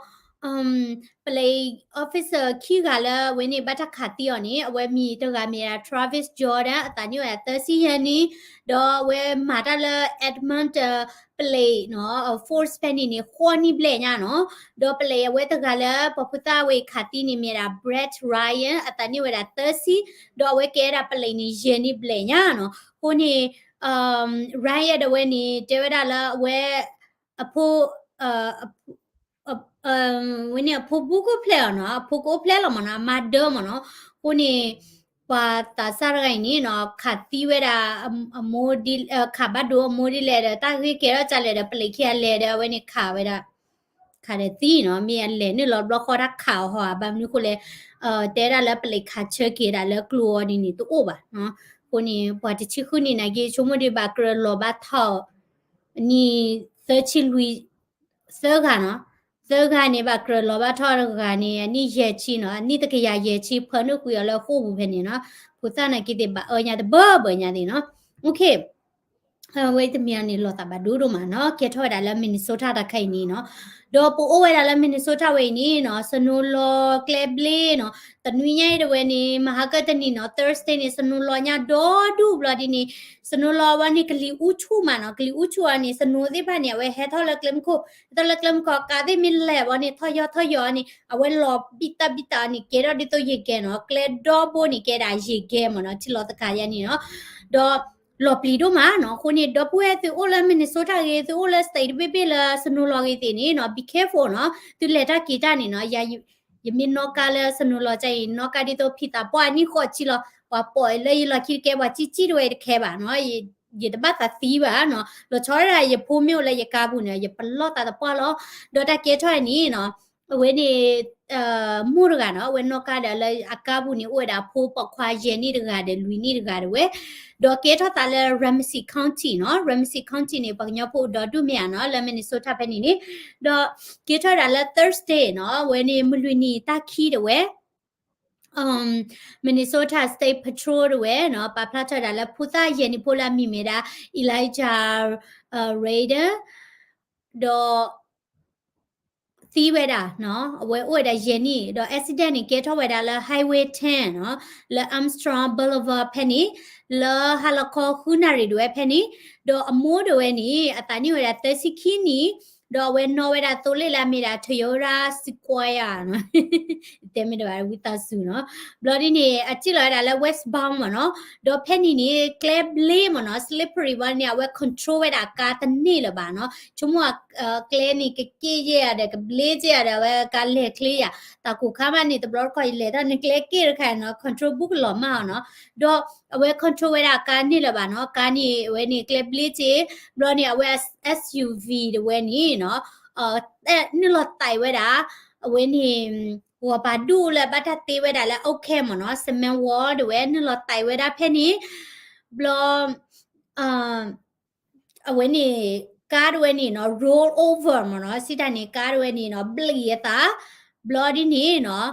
ပလံး officer ခံဂၤလၢအဝဲန့ၣ်ဘၣ်တၢ်ခးသံအီၤန့ၣ် အဝဲမံၤတဂၤမ့ၢ်ဒၣ် Travis Jordan အသးနံၣ်အိၣ်ဝဲဒၣ်သၢဆံယဲၢ်နံၣ်, ဒီးအဝဲမၤတၢ်လၢ Edmonton ပလံးနီၤ force ဖဲန့ၣ်န့ၣ် ဃိးနံၣ်ဘျဲၣ်ညါနီၤ, ဒီးပလံးအဝဲတဂၤလၢပှၤဖိသၣ်ဝဲအံၤခးသံန့ၣ်မ့ၢ်ဒၣ် Brett Ryan အသးနံၣ်အိၣ်ဝဲဒၣ်သၢဆံ, ဒီးအဝဲကဲဝဲဒၣ်ပလံးန့ၣ် ယဲၢ်နံၣ်ဘျဲၣ်ညါနီၤ, အဃိန့ၣ် Ryan တဝဲန့ၣ် တဲဝဲဒၣ်လၢအဝဲ အဖိ ဝဲန့ၣ်အဖိဘူးကအိၣ်ဖျဲၣ်လီၤနီၤ, အဖိကအိၣ်ဖျဲၣ်လီၤမ့ၢ်နီၤ, အမါဒၢမ့ၢ်နီၤ, အဃိန့ၣ် ပှၤသးစၢ်တဂၤအံၤန့ၣ်နီၤ ခးသံဝဲဒၣ် အမိၢ်ဒ် ခးဘၣ်ဒိအမိၢ်ဒ်လဲၣ်ဒီး တၢ်ဂ့ၢ်ကဲထီၣ်ကလဲၣ်ဒီး ပလံးခံဂၤလဲၤဒီး အဝဲန့ၣ်ခးဝဲဒၣ် ခးဒီးသံနီၤ, မ့ၢ်အလဲၤနုာ်လီၤတဘျီဃီတၢ်ခးအီၤဟီဧါ, ဘၣ်မနုၤအဃိလဲၣ်, တဲဒၣ်လၢပလံးခးဆၢက့ၤဒၣ်လၢကျိအီၤဒ်န့ၣ်တအိၣ်ဘၣ်နီၤ, အဃိန့ၣ် ပှၤတဆံဃုနံၣ်နာ်က့ ဆိကမိၣ်ဒ်ဘၣ်ကြၢးလီၤဘၣ်ထီၣ် နံၣ်သၢဆံလွံၢ် သၢဂၤနီၤ, သၢဂၤန့ၣ် ဘၣ်ကြၢးလီၤဘၣ်ထီၣ်တဂၤန့ၣ် အနံၣ်ယဲၢ်ဆံနီၤ, အနံၣ်တကယၤယဲၢ်ဆံ ဖၢနုာ်ကွံာ်အီၤလၢဃိာ်ပူၤဖဲန့ၣ်နီၤ, ဖိသၣ်နာ်က့သ့ၣ်ဘၣ်အၢညါတဘၢဘၢညါသ့ၣ်နီၤ, အဝဲတမံၤန့ၣ် လီၤသးဘၣ်ဒိဒိၣ်မးနီၤ, ကဲထီၣ်ဝဲဒၣ်လၢ Minnesota တၢ်ခဲအံၤန့ၣ်နီၤ, ဒီးပအိၣ်ဝဲဒၣ်လၢ Minnesota ဝဲအံၤန့ၣ်နီၤ, စနိလီၤကျဲဘျ့နီၤ, တနွံညါအံၤတဝဲန့ၣ် မဟါကတနံၤနီၤ, Thursday န့ၣ် စနိလီၤညါဒီဒူၣ်ဘျီဒ်န့ၣ် စနိလီၤဝဲန့ၣ် ကလံၤအူဆူၣ်မးနီၤ, ကလံၤအူဆူၣ်အီၤန့ၣ် စနိသ့ၣ်တဖၣ်န့ၣ် အဝဲဟဲထီၣ်လၢကျဲမုၢ်ခိၣ်, ဟဲထီၣ်လၢကျဲမုၢ်ခိၣ် ကါသ့ၣ်မ့ၢ်လဲၤဘီန့ၣ် ထီၣ်ယီၢ်ထီၣ်ယီၢ်န့ၣ် အဝဲလီၤဘံၣ်တၢ်ဘံၣ်တၢ်န့ၣ် ကဲထီၣ်ဒ်သိးယဲၢ်ကဲနီၤ, ကျဲဒီဘိန့ၣ် ကဲဒၣ်ယဲၢ်ကဲမးနီၤ, ထံလီၤသကၤယါန့ၣ်နီၤ, ဒီးလီၤပျံၤဒိၣ်မးနီၤ, အဃိန့ၣ် ဒီပုၢ်ဝဲၢ်သုအိၣ်လၢ Minnesota ဂ့ၤ သုအိၣ်လၢ state တဘ့ၣ်ဘ့ၣ်လၢစနိလီၤဂ့ၤသ့ၣ်န့ၣ်နီၤ be careful နီၤ, သုလဲၤတၢ်က့ၤတၢ်န့ၣ်နီၤ, ယမ့ၢ်နီၣ်ကါလၢစနိလီၤကါအံၤ နီၣ်ကါဒ်သိးဖံသးပှၢ်နံၣ်ဃိးဆံလီၤ, ပှၤပိာ်အံၤလၢယလီၢ်ခံတကဲ ပှၤကံၣ်ကံၣ်တဝဲတခဲဘၣ်နီၤ, ယတဘၣ်သးသံဘၣ်နီၤ, လီၤဆီဒၣ်ယဖိမ့ၢ်အိၣ်လၢယကါပူၤန့ၣ် ယပလီၢ်သးသပှၢ်လီၤ, ဒီးတၢ်ကဲထီၣ်အံၤန့ၣ်နီၤ, အဝဲန့ၣ် မိၢ်တဂၤနီၤ, အဝဲနီၣ်ကါဒီးလၢအကါပူၤန့ၣ် အိၣ်ဝဲဒၣ်ဖိပိာ်ခွါယဲၢ်နံၣ်တဂၤဒီးလွံၢ်နံၣ်တဂၤတဝဲ, ဒီးကဲထီၣ်သးလၢ Ramsey County နီၤ, Ramsey County န့ၣ် ပှၤကညီဖိအိၣ်ဒီဒူၣ်မ့ၢ်ဧါနီၤ, လၢ Minnesota ဖဲန့ၣ်န့ၣ်, ဒီးကဲထီၣ်ဝဲဒၣ်လၢ Thursday နီၤ, အဝဲန့ၣ် မုၢ်လွံၢ်နံၤတၢ်ခံတဝဲ Minnesota State Patrol တဝဲနီၤ, ပာ်ဖျါထီၣ်ဝဲဒၣ်လၢဖိသၣ်ယဲၢ်နံၣ်ဖိလၢအမံၤမ့ၢ်ဒၣ် Elijah Raiden ဒီး သံဝဲဒၣ်နီၤ, အဝဲအိၣ်ဝဲဒၣ်ယဲၢ်နံၣ်, ဒီး accident န့ၣ် ကဲထီၣ်ဝဲဒၣ်လၢ Highway ten နီၤ, လၢ Armstrong Boulevard ဖဲန့ၣ်, လၢဟါလီၤခီဃုနၣ်ရံၣ်တဝဲဖဲန့ၣ်, ဒီးအမိၢ်တဝဲန့ၣ် အသးနံၣ်ဝဲဒၣ်သၢဆံခံနံၣ်, ဒီးအဝဲနီၣ်ဝဲဒၣ်သိလ့ၣ်လၢအမ့ၢ်ဒၣ် Toyota Sequoia နီၤ, တဲမ့ၢ်တဘၣ်ဝံသးစူၤနီၤ, ဘျီဒ်န့ၣ် အစံၣ်လီၤဝဲဒၣ်လၢ westbound မ့ၢ်နီၤ, ဒီးဖဲန့ၣ်န့ၣ် ကျဲဘျ့မ့ၢ်နီၤ, slippery ဘၣ်န့ၣ် အဝဲ control ဝဲဒၣ်အကါတန့ၢ်လၢၤဘၣ်နီၤ, ဆိကမိၣ် ကျဲန့ၣ် ကက့ၣ်ယဲၢ်ဧါဒီး ကဘျ့က့ၣ်ဧါဒီး အဝဲကါလဲၤချ့ယၤ, တၢ်ကိၢ်ခါမးန့ၣ် တဘျီတခီၣ်ယလဲၤတၢ်န့ၣ် ကျဲက့ၣ်တခါနီၤ control ဘူးကလီၤမၢ်အီၤနီၤ, ဒီးအဝဲ control ဝဲဒၣ်အကါန့ၢ်လၢၤဘၣ်နီၤ, ကါန့ၣ် အဝဲန့ၣ် ကျဲဘျ့က့ၣ်, ဘျီန့ၣ် အဝဲ S U V တဝဲန့ၣ်နီၤ, နုာ်လီၤသးဝဲဒၣ်, အဝဲန့ၣ် ဂီၤပၤဒူၣ်လၢဘၣ်တၢ်တ့ဝဲဒၣ်လၢ အုတ်ခဲ မ့ၢ်နီၤ, cement wall တဝဲ နုာ်လီၤသးဝဲဒၣ်ဖဲန့ၣ်, ဘျီ အဝဲန့ၣ် ကါတဝဲန့ၣ်နီၤ roll over မ့ၢ်နီၤ, စံးတၢ်န့ၣ် ကါတဝဲန့ၣ်နီၤ ဘျံးအသး, ဘျီဒ်န့ၣ်နီၤ လီၤတဲာ်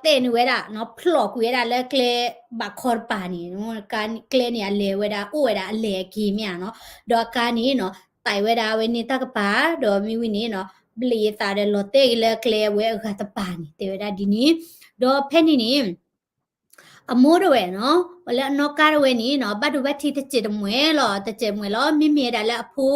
န့ၢ်ဝဲဒၣ်နီၤ, ဖျိးကွံာ်ဝဲဒၣ်လၢကျဲဘးခီတပၤန့ၣ်, ကျဲန့ၣ်အလဲၤဝဲဒၣ် အိၣ်ဝဲဒၣ်အလဲၤအက့ၤမ့ၢ်ဧါနီၤ, ဒီးအကါန့ၣ်နီၤ သးဝဲဒၣ်ဝဲန့ၣ်တၢ်ကပၤ, ဒီးမ့ၢ်ဝံၤန့ၣ်နီၤ ဘျံးအသးဒီးလီၤတဲာ်က့ၤလၢကျဲအဝဲအဂၤတပၤန့ၣ် တဲဝဲဒၣ်ဒ်န့ၣ်, ဒီးဖဲန့ၣ်န့ၣ် အမိၢ်တဝဲနီၤ, ပှၤလၢအနီၣ်ကါတဝဲန့ၣ်နီၤ ဘၣ်ဒိဘၣ်ထံးတစဲးတမှဲၤလီၤ, တစဲးတမှဲၤလီၤ, မ့မ့ၢ်ဝဲဒၣ်လၢအဖိ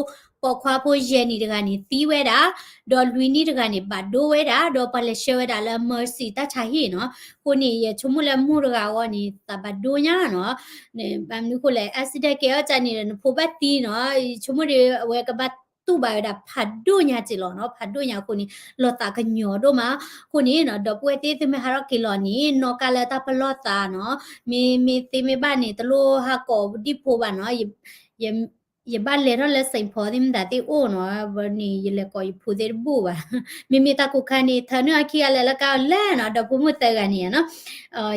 ပိာ်ခွါဖိယဲၢ်နံၣ်တဂၤန့ၣ် သံဝဲဒၣ်, ဒီးလွံၢ်နံၣ်တဂၤန့ၣ် ဘၣ်ဒိဝဲဒၣ်, ဒီးပှၤလဲၤဆှၢဝဲဒၣ်လၢ Mercy တၢ်ဆါဟံၣ်နီၤ. အဃိန့ၣ် ယဆိကမိၣ်လၢမိၢ်တဂၤအဂီၢ်န့ၣ် သးဘၣ်ဒိညါနီၤ. ဘၣ်မနုၤအဃိလဲၣ် accident ကဲထီၣ်ကန့ၣ်ဒီး နဖိဘၣ်သံနီၤ, ယဆိကမိၣ်ဒီး အဝဲကဘၣ်တူၢ်ဘၣ်ဝဲဒၣ်ဖးဒိၣ်ညါက့လီၤနီၤ, ဖးဒိၣ်ညါအဃိန့ၣ် လီၤသးကညီၤဒိၣ်မး. အဃိန့ၣ်နီၤ ဒီပုၢ်ဝဲၢ်သ့ၣ် သုမ့ၢ်ဟးထီၣ်က့ၤလီၤန့ၣ် နီၣ်ကါလၢတၢ်ပလီၢ်သးနီၤ, မ့မ့ၢ်သ့မ့ၢ်ဘၣ်န့ၣ် တလိၣ်ဟးကိးဒံၣ်ဖိဘၣ်နီၤ. ယဘၣ်လဲၤထီၣ်လၢ Saint Paul သ့ၣ်မတၤသ့ၣ်အိၣ်နီၤ, ဘၣ်န့ၣ် ယလဲၤကိးယဖိသ့ၣ်တဘူၣ်ဘၣ်. မ့မ့ၢ်တၢ်ကိးခါန့ၣ် ထၢနုာ်အခံဂၤလဲၤလၢကါလဲၣ်နီၤ, ဒီဖိမိၢ်သၢဂၤန့ၣ်နီၤ,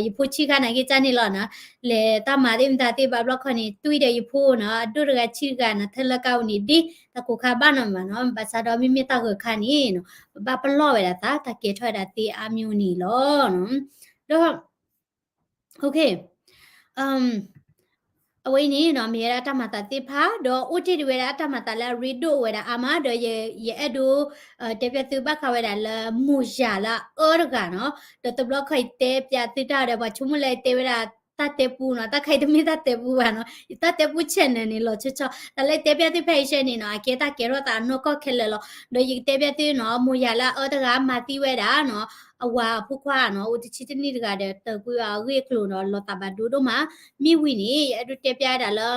ယဖိဆံးခါန့ၣ်က့ၤကန့ၣ်လီၤနီၤ, လဲၤတၢ်မၤသ့ၣ်မတၤသ့ၣ်ဘၣ်ဘျီခီန့ၣ် တွံၢ်ဒီးယဖိနီၤ, အဒိၣ်တဂၤဆံးတဂၤနီၤ, ထၢလၢကါအိၣ်န့ၣ်ဒ် တၢ်ကိးခါဘၣ်နီၤမးနီၤ, ဘၣ်ဆၣ်ဒီးမ့မ့ၢ်တၢ်ဂၢၢ်ခါန့ၣ်နီၤ, ပဘၣ်ပလီၢ်ဝဲဒၣ်သး, တၢ်ကဲထီၣ်ဝဲဒၣ်သ့အါမံၤန့ၣ်လီၤ. ဒီး အဝဲအံၤန့ၣ်နီၤ မ့ၢ်ဝဲဒၣ်တၢ်မၤသးသ့ၣ်တဖၣ်, ဒီးအိၣ်တ့ၢ်ဒံးဝဲဒၣ်တၢ်မၤသးလၢအရ့ဒိၣ်ဝဲဒၣ်အါမး, ဒီးယအဲၣ်ဒိး တဲပျဲသုဘၣ်ဃးဝဲဒၣ်လၢမိၢ်ယၤလၢအအၢတဂၤနီၤ, ဒီးတဘျီခီအံၤတဲပျဲသုတၢ်ဒီး ပှၤဆိကမိၣ်လၢတဲဝဲဒၣ် တၢ်တဲပူနီၤ, တၢ်ခါအံၤတမ့ၢ်တၢ်တဲပူဘၣ်နီၤ, ယတၢ်တဲပူ channel န့ၣ် လီၤဆီဆီ, တၢ်လၢတဲပျဲသုဖဲအံၤရှဲန့ၣ်နီၤ, အကဲတၢ်ကဲထီၣ်သးနီၢ်ကီၢ်ခဲလၢာ်လီၤ. ဒီးယကတဲပျဲသုနီၤ, မိၢ်ယၤလၢအအၢတဂၤမၤသံဝဲဒၣ်နီၤ, အဝၤအဖိခွါနီၤ, အိၣ်တဆံတနံၣ်တဂၤဒီး တၢ်ကွံအဂ့ၢ်အကျိၤနီၤ, လီၤသးဘၣ်ဒိဒိၣ်မး. မ့ၢ်ဝံၤန့ၣ် ယအဲၣ်ဒိးတဲပျဲဝဲဒၣ်လၢ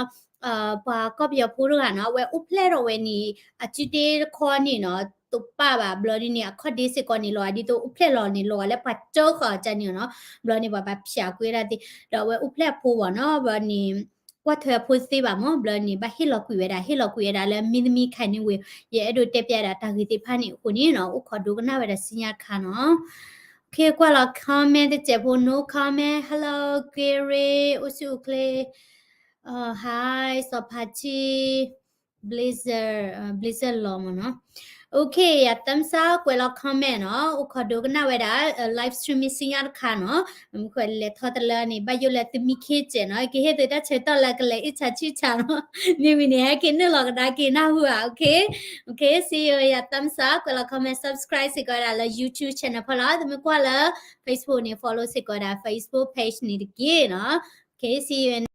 ပှၤကီၢ်ပယီၤဖိတဂၤနီၤ, အဝဲအိၣ်ဖျဲၣ်ထီၣ်ဝဲန့ၣ် အစုတ့တခီန့ၣ်နီၤ, တပၣ်ဘၣ်ဘျီဒ်န့ၣ် အခီၣ်ဒ့စ့ၢ်ကီးန့ၣ်လီၤ, ဒ်သိးအိၣ်ဖျဲၣ်လီၤန့ၣ်လီၤ, လၢပှၤကၢဃာ်အီၤကန့ၣ်နီၤ, ဘျီန့ၣ် ပှၤဘၣ်ဖၠးကွံာ်ဝဲဒၣ်သ့, ဒီးအဝဲအိၣ်ဖျဲၣ်အဖိဘၣ်နီၤ, ဘျီန့ၣ် ကွၢ်ထွဲအဖိသ့ဘၣ်မး, ဘျီန့ၣ် ဘၣ်ဟ့ၣ်လီၤကွံာ်ဝဲဒၣ်, ဟ့ၣ်လီၤကွံာ်ဝဲဒၣ်လၢမံသမံခါန့ၣ်ဝံၤ, ယအဲၣ်ဒိးတဲပျဲဒၣ်တၢ်ဂ့ၢ်သ့ၣ်တဖၣ်န့ၣ်အဃိန့ၣ်နီၤ, အိၣ်ခိးဒိကနၣ်ဝဲဒၣ်ဆူညါတခါနီၤ. Okay, ကွၢ်လီၤ comment တစဲးဖိ, no comment. Hello Gary, အိၣ်ဆူၣ်အိၣ်ချ့, hi စီၤဖါထံ, Blizzard, Blizzard လီၤမးနီၤ. Okay, ယ thumbs up ကွဲးလီၤ comment နီၤ, အိၣ်ခိးဒိကနၣ်ဝဲဒၣ် live stream မ့ၢ်ဆူညါတခါနီၤ, မ့ၢ်ခွဲးလဲၤထီၣ်တလၢန့ၣ် ဘၣ်ယိၣ်လၢသုမံခ့စဲးနီၤ, ကဟ့ၣ်သုတၢ်ဆၢကတီၢ်လၢကလဲၤအ့ၣ်ဆါဆံၣ်ဆါနီၤ, မ့ၢ်ဝံၤန့ၣ် ဟဲက့ၤနုာ်လီၤကဒါက့ၤနၢ်ဟူဧါ. Okay, okay, see you, ယ thumbs up ကွဲးလီၤ comment, subscribe စ့ၢ်ကီးဝဲဒၣ်လၢ YouTube channel ဖီလာ်, သုမ့ၢ်ကွၢ်လၢ Facebook န့ၣ် follow စ့ၢ်ကီးဝဲဒၣ် Facebook page န့ၣ်တက့ၢ်နီၤ. Okay, see you in